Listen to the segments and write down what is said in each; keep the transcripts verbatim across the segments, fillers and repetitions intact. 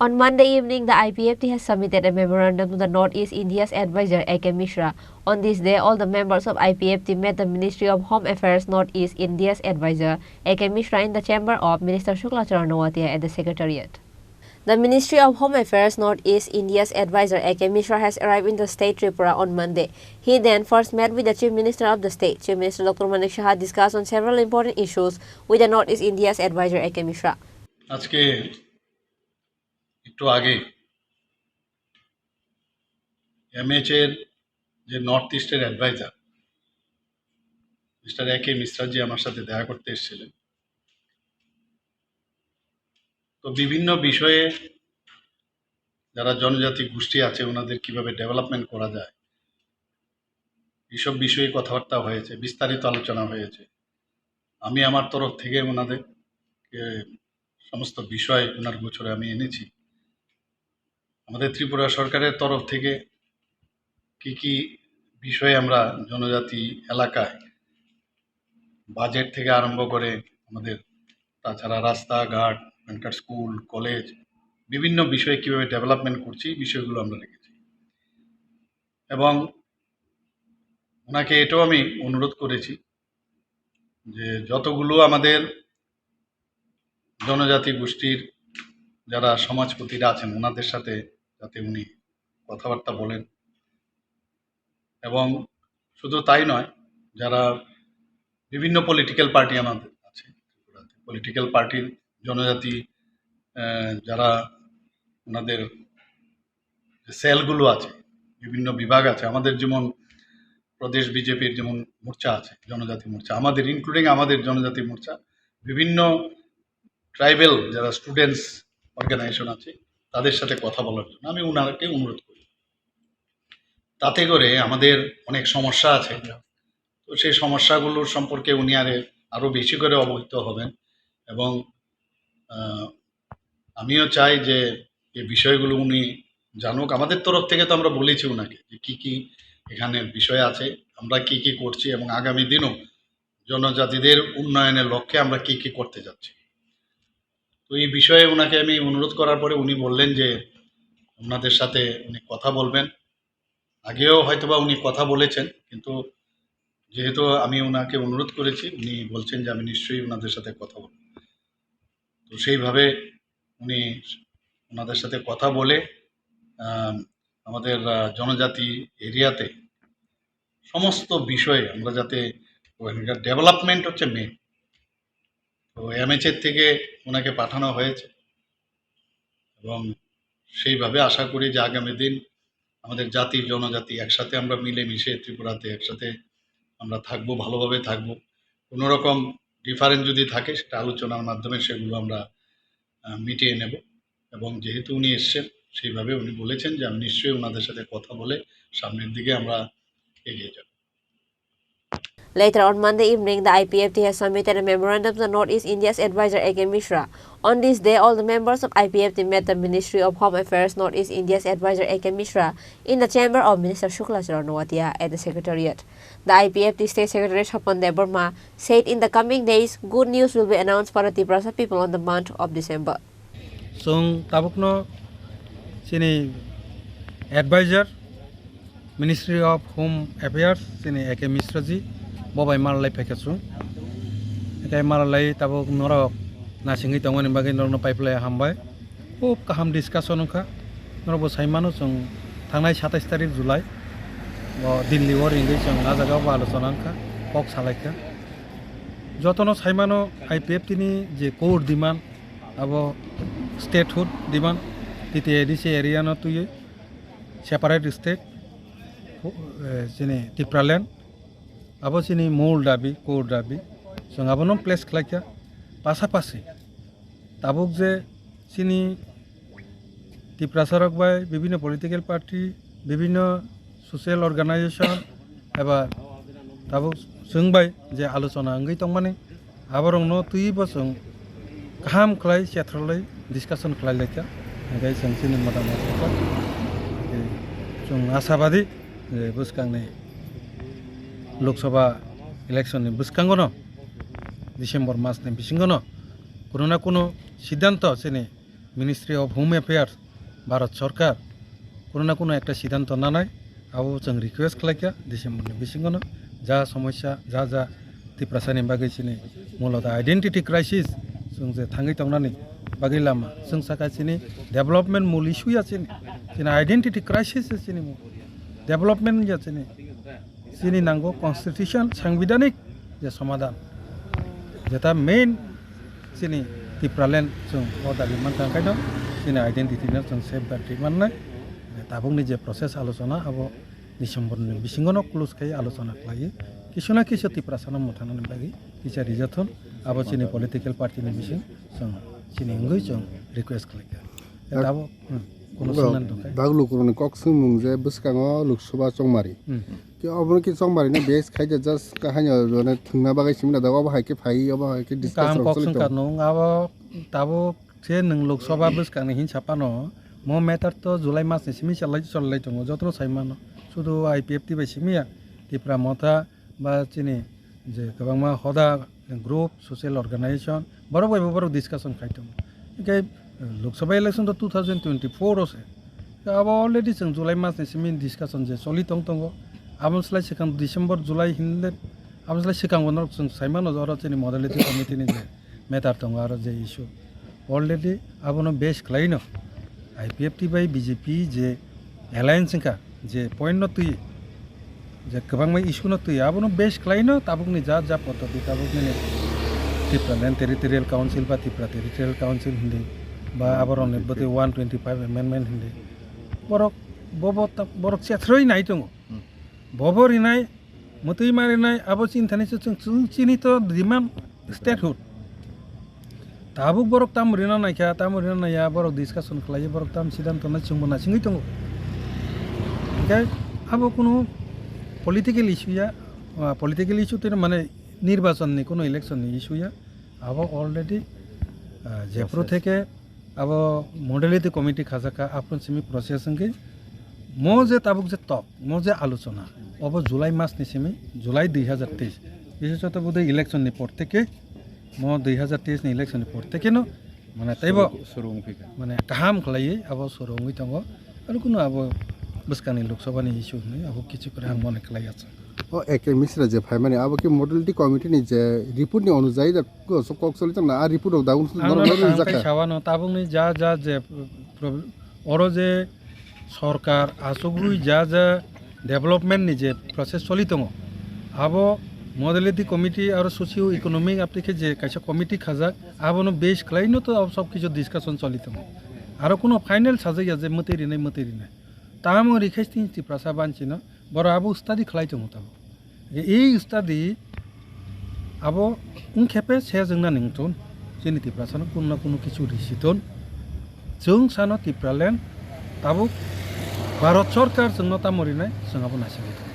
On Monday evening, the I P F T has submitted a memorandum to the Northeast India's advisor A K Mishra. On this day, all the members of I P F T met the Ministry of Home Affairs Northeast India's advisor A K Mishra in the chamber of Minister Shukla Charan Noatia at the secretariat. The Ministry of Home Affairs Northeast India's advisor A K Mishra has arrived in the state Tripura on Monday. He then first met with the Chief Minister of the state. Chief Minister Doctor Manik Saha discussed on several important issues with the Northeast India's advisor A K Mishra. আজকে একটু আগে এমএইচএ এর যে নর্থ ইস্টের adviser mister এ কে মিশ্রাজি আমার সাথে দেখা করতে এসেছিলেন। তো বিভিন্ন বিষয়ে যারা জনজাতি গোষ্ঠী আছে ওনাদের কিভাবে ডেভেলপমেন্ট করা যায়, এইসব বিষয়ে কথাবার্তা হয়েছে, বিস্তারিত আলোচনা হয়েছে। আমি আমার তরফ থেকে ওনাদের, এ, সমস্ত বিষয় ওনার গোচরে আমি এনেছি। আমাদের ত্রিপুরা সরকারের তরফ থেকে কি কি বিষয়ে আমরা জনজাতি এলাকায় বাজেট থেকে আরম্ভ করে আমাদের তাছাড়া রাস্তাঘাট, এখানকার স্কুল, কলেজ, বিভিন্ন বিষয়ে কিভাবে ডেভেলপমেন্ট করছি, এই বিষয়গুলো আমরা রেখেছি। এবং ওনাকে এটাও আমি অনুরোধ করেছি যে যতগুলো আমাদের জনজাতি গোষ্ঠীর যারা সমাজপতিরা আছেন ওনাদের সাথে যাতে উনি কথাবার্তা বলেন। এবং শুধু তাই নয়, যারা বিভিন্ন পলিটিক্যাল পার্টি আমাদের আছে, পলিটিক্যাল পার্টির জনজাতি, আহ, যারা ওনাদের যে সেলগুলো আছে, বিভিন্ন বিভাগ আছে, আমাদের যেমন প্রদেশ বিজেপির যেমন মোর্চা আছে, জনজাতি মোর্চা, আমাদের ইনক্লুডিং আমাদের জনজাতি মোর্চা, বিভিন্ন ট্রাইবাল যারা স্টুডেন্টস অর্গানাইজেশন আছে, তাদের সাথে কথা বলার জন্য আমি ওনাকে অনুরোধ করি। তাতে করে আমাদের অনেক সমস্যা আছে, তো সেই সমস্যাগুলোর সম্পর্কে উনি আরে আরো বেশি করে অবহিত হবেন। এবং আহ, আমিও চাই যে এই বিষয়গুলো উনি জানুক। আমাদের তরফ থেকে তো আমরা বলেছি ওনাকে যে কি কি এখানে বিষয় আছে, আমরা কি কি করছি এবং আগামী দিনও জনজাতিদের উন্নয়নের লক্ষ্যে আমরা কি কি করতে যাচ্ছি। তো এই বিষয়ে ওনাকে আমি অনুরোধ করার পরে উনি বললেন যে ওনাদের সাথে উনি কথা বলবেন। আগেও হয়তোবা উনি কথা বলেছেন, কিন্তু যেহেতু আমি ওনাকে অনুরোধ করেছি, উনি বলছেন যে আমি নিশ্চয়ই ওনাদের সাথে কথা বলব। তো সেইভাবে উনি ওনাদের সাথে কথা বলে, আম, আমাদের, আহ, জনজাতি এরিয়াতে সমস্ত বিষয়ে আমরা যাতে, ওখানকার ডেভেলপমেন্ট হচ্ছে মেইন। তো এমএইচএ থেকে ওনাকে পাঠানো হয়েছে এবং সেইভাবে আশা করি যে আগামী দিন আমাদের জাতি, জনজাতি একসাথে আমরা মিলেমিশে ত্রিপুরাতে একসাথে আমরা থাকবো, ভালোভাবে থাকবো। কোনো রকম ডিফারেন্স যদি থাকে, সেটা আলোচনার মাধ্যমে সেগুলো আমরা, আহ, মিটিয়ে নেব। এবং যেহেতু উনি এসছেন, সেইভাবে উনি বলেছেন যে আমি নিশ্চয়ই ওনাদের সাথে কথা বলে সামনের দিকে আমরা এগিয়ে যাব। Later on Monday evening, the I P F T has submitted a memorandum to the Northeast India's advisor A K Mishra. On this day, all the members of I P F T met the Ministry of Home Affairs Northeast India's advisor A K Mishra in the chamber of Minister Shukla Charan Noatia at the secretariat. The I P F T State Secretary Swapan Debbarma said in the coming days, good news will be announced for the Tiprasa people on the month of December. Chwng tabukno chini advisor, Ministry of Home Affairs, chini A K Mishra ji, bo bai malai phaikha chwng. Tei malai tabuk norok nasingwi tongmani bagwi norokno paiphlai hambai. Khub kaham discussion wngkha. Norokbo saimano chwng thangnai satais tarik July bo Delhi o ringwi chwng ah jagao bo alochona wngkha, kok salaikha. Jotono saimano I P F T ni je core demand, abo statehood demand, T T A D C area no twiwi separate state, eh, chini Tipraland, abo chini mol dabi, core dabi, chwng abono place khlaikha. Pasapasi tabuk je chini Tiprasarok bai bibhinno political party, bibhinno social organization eba tabuk chwng bai je alochona wngwi tongmani, aborokno twibo chwng kaham khlai chethrolwi discussion khlai laikha, hingkhe chwng chini motamot kok, tei chwng ashabadi je bwskangni Lok Sabha election ni bwskangono December mas ni bisingono kuno na kuno siddhanto chini Ministry of Home Affairs, Bharat Sarkar, kuno na kuno ekta siddhanto nanai, abo chwng request khlaikha December ni bisingono, ja somosya, ja ja Tiprasani bagwi chini mulo da identity crisis, chwng je thangwi tongnani bagwi lama, chwng saka chini development mul issue ya chini, chini identity crisis ya chini mul, development ya chini. Chini nango constitution, sangbidanik je somadhan. Jeta main chini Tipraland chwng o dabi mankha, onkhaino chini identity no chwng safeguard ri mannai. Tabukni je process alochona abo December ni bisingono close khai alochona khlaiwi kisu na kisu Tiprasano mwthanani bagwi kisa rijathon, abo chini political party ni bising chwng chini wngwi chwng request khlaikha. Dak- Tabuk, hmm, kuno Bo- swngna dongkha. Dak lukurokni kok swngmung je bwskango Lok Sabha chongmari. Hmm. Ke obo khe chongmari no base khai de just kahani o jone thwngna bagwi simi na da obo hai khe phai obo hai khe discuss Kaham rok kok choli swngkha tong. Nung abo tabuk se nwng Lok Sabha bwskangni hinsa phano mo matter to July mas ni simi chalai chalai tongo jotono sai mano. Sudu I P F T bai simi ya Tipra Motha ba chini je kwbangma hoda group, social organization, borok bai bo borok discussion khai tongo. Hingke Lok Sabha election to two thousand twenty-four o se. Abo already chwng July mas ni simi discussion je choli tong tongo. Abo slai swkang December, July hinle, abo slai swkang bo norok chwng sai mano oro chini modality committee ni je matter tongo aro je issue. Already abono base khlaino I P F T bai B J P je alliance wngkha, je point no twi, je kwbangma issue no twi, abono base khlaino tabukni ja ja poddoti tabuk nini Tipraland Territorial Council ba Tipra Territorial Council hindi ba aborokni bwtwi one twenty-five amendment hindi. Borok bobo ta-, borok chethroi nai tongo. Hmm. Bobo rinai, mwtwi ma rinai, abo chini thani se chwng, chwng chini to demand statehood. Tabuk borok tamo rina naikha, tamo rina naiya, borok discussion khlaiwi, borok tamo siddhanto nai chwngbo naisingwi tongo. Hingkhe abo kunu political issue ya, ah, political issue tei mane nirbachon ni kunu election ni issue ya. Abo already, ah, jephru Process. Theke abo modality committee khajak kha, aphuru simi process wngkhe mo je tabuk je tok, mo je alochona, obo July mas ni simi, July dui hazar teis. Bishesoto bodoi election ni por theke, mo dui hazar teis ni election ni por theke no, mane taibo Suru, suru wngphi kha. Mane kaham khlaiwi abo suru wngwi tongo. Aro kuno abo bwskangni Lok Sabha ni issue hinwi abo kichu kwrwi ang mone khlai achang. O A K Misra je phaimani, abo khe modality committee ni je report ni onujayi da ko-, so kok choli tongna, a report rok da unsuk Ang norok no norok tang rijak kha. Sawano tabukni ja ja je prob-, oro je sorkar achugwi ja ja development ni je process choli tongo, abo modality committee aro socio economic apni khe je kaisa committee khajak, abono base khlaino to abo sob kichu discussion choli tongo. Aro kuno final sajak ya je mwtwi rinai, mwtwi rinai. Tamo rikhai tini Tiprasa banchino, borok abo study khlai tongo tamo. Ei study abo wngkhepe se jwngna nington, chini Tiprasano kuno na kuno kichu risi ton. Chwng sano Tipraland tabuk Bharat Sarkar chwngno tamo rinai, chwng abo naisingwi tongo.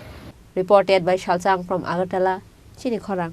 Reported by Salchang from Agartala, Chini Khorang.